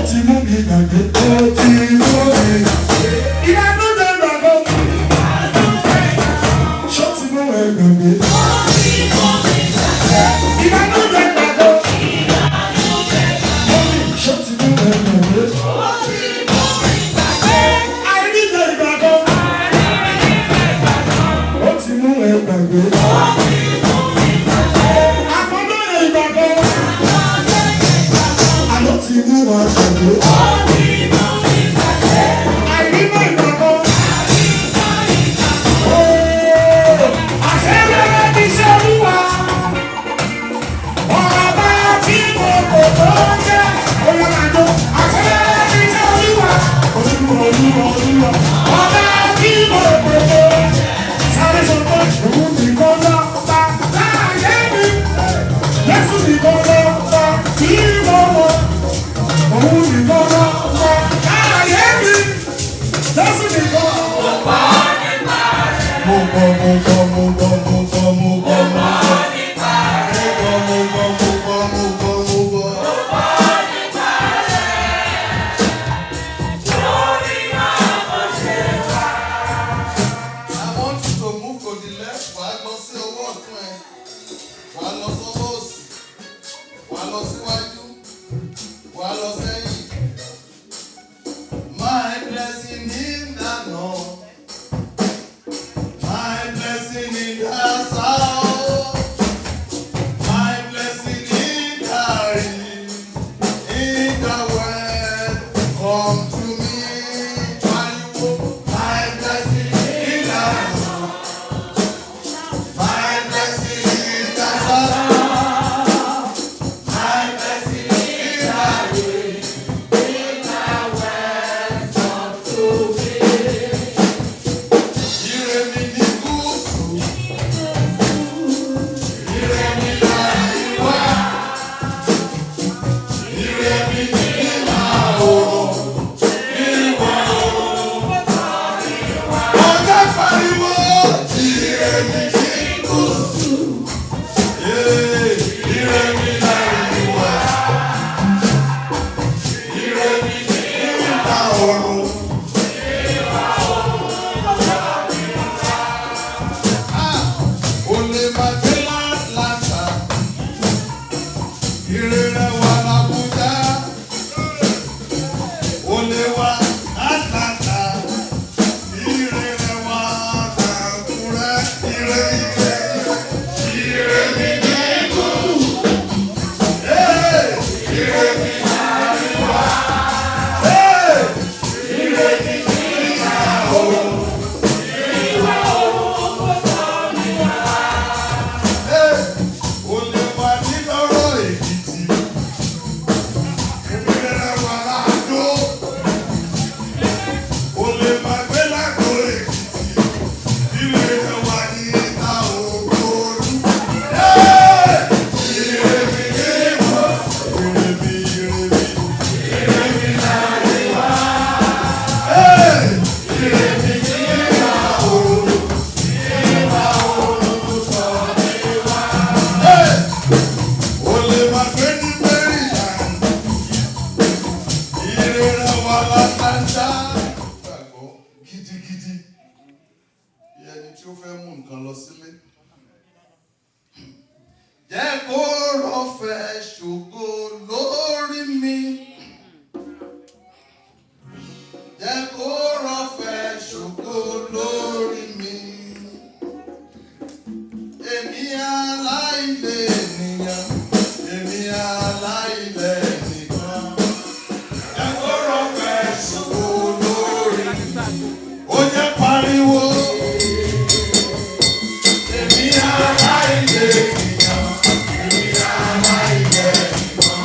Ti mú mi gbàgbé. Ó ti mú mi. Ìbànújẹ́ gbàgbọ́. Ṣó ti mú ẹ gbàgbé? Ìbànújẹ́ gbàgbọ́. Mummy, ṣó ti mú ẹ gbàgbé? Àìríjẹ ìgbàgbọ́. Ó ti mú ẹ gbàgbé. Àkọ́dọ̀ ìgbàgbọ́. Àlọ́ ti mú wa gbàgbé. Àìrímọ̀ ìgbàgbọ́. Ooo, àṣẹ rere ní iṣẹ́ Olúwa. Ọba tí mo kò tó jẹ́ olùrànlọ́. Àṣẹ rere ní iṣẹ́ Olúwa. Olúwa, Olúwa, Olúwa. Ọba tí mo kò tó jẹ́. Sáré sọ pé òun nìkan lọ́ba láyé mi. Jésù nìkan lọ́ba tí mo mọ̀. Òun nìkan lọ́ba láyé mi. Jésù nìkan. Mo gbọ́, mo gbọ́, mo gbọ́, mo gbọ́, mo gbọ́, mo gbọ́. Mo gbọ́, mo gbọ́, mo gbọ́, mo gbọ́, mo gbọ́. I want you to move to the left, wàá lọ sí ọwọ́ ọ̀tún ẹ, wàá lọ sọ́wọ́ òsì, wàá lọ síwájú, wàá lọ sẹ́yìn. My blessing in the north, my blessing in the south, my blessing in the east, in the west, come to me. Pariwo, my blessing in the north. My blessing in the south. My blessing in the east, in the west, come to me. Ire mi ní gúúsù. Ire mi láríwá. Ire mi ní ìlà oòrùn. Ìwọ̀ oòrùn. Ọ̀gá pariwo. Ire mi ní gúúsù. Ire mi láríwá. Ire mi ní ìlà oòrùn. Ah, o lè máa gbé l'Atlanta. Ire rẹ̀ wà l'Abuja. O lè wà l'Atlanta. Ire rẹ̀ wà l'Àkúrẹ́. Ire, ire, ire mi ní gúúsù. Hey, ire mi láríwá. Hey, ire mi ní ìlà oòrùn. Hey, o lè wà nílọ́rọ̀ Èkìtì. Ire rẹ̀ wà l'Ádó. O lè máa gbé l'Ádó Èkìtì. Ire rẹ̀ wà ní ìta Ògbólú. Hey, ire mi ní ìwọ̀. Ire mi, ire mi. Ire mi láríwá. Hey, ire mi ní ìlà oòrùn. Ìlà oòrùn tọ̀ mí wá. Hey, o lè máa gbé ní Maryland. Ire rẹ̀ wà l'Atlanta. Gbàgbọ́ gidigidi bí ẹni tí ó fẹ́ mú nǹkan lọ sílé. Jẹ́ kó rọ̀fẹ́ ṣògo lórí mi. Jẹ́ kó rọ̀fẹ́ ṣògo lórí mi. Èmi aláìlè ènìyàn, èmi aláìlè nìkan. Jẹ́ kó rọ̀fẹ́ ṣògo lórí mi. Ó jẹ́ pariwo. Èmi aláìlè ènìyàn, èmi aláìlè nìkan.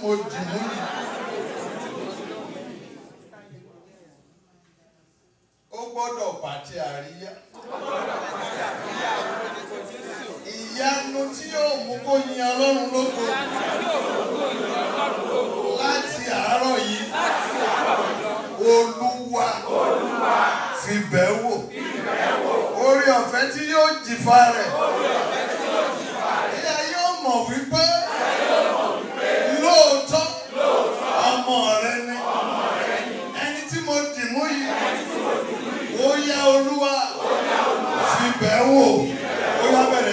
mo dì mú yìí, ó gbọ́dọ̀ pàtẹ àríyá. Ìyanu tí yóò mú kó yin Ọlọ́run lógo.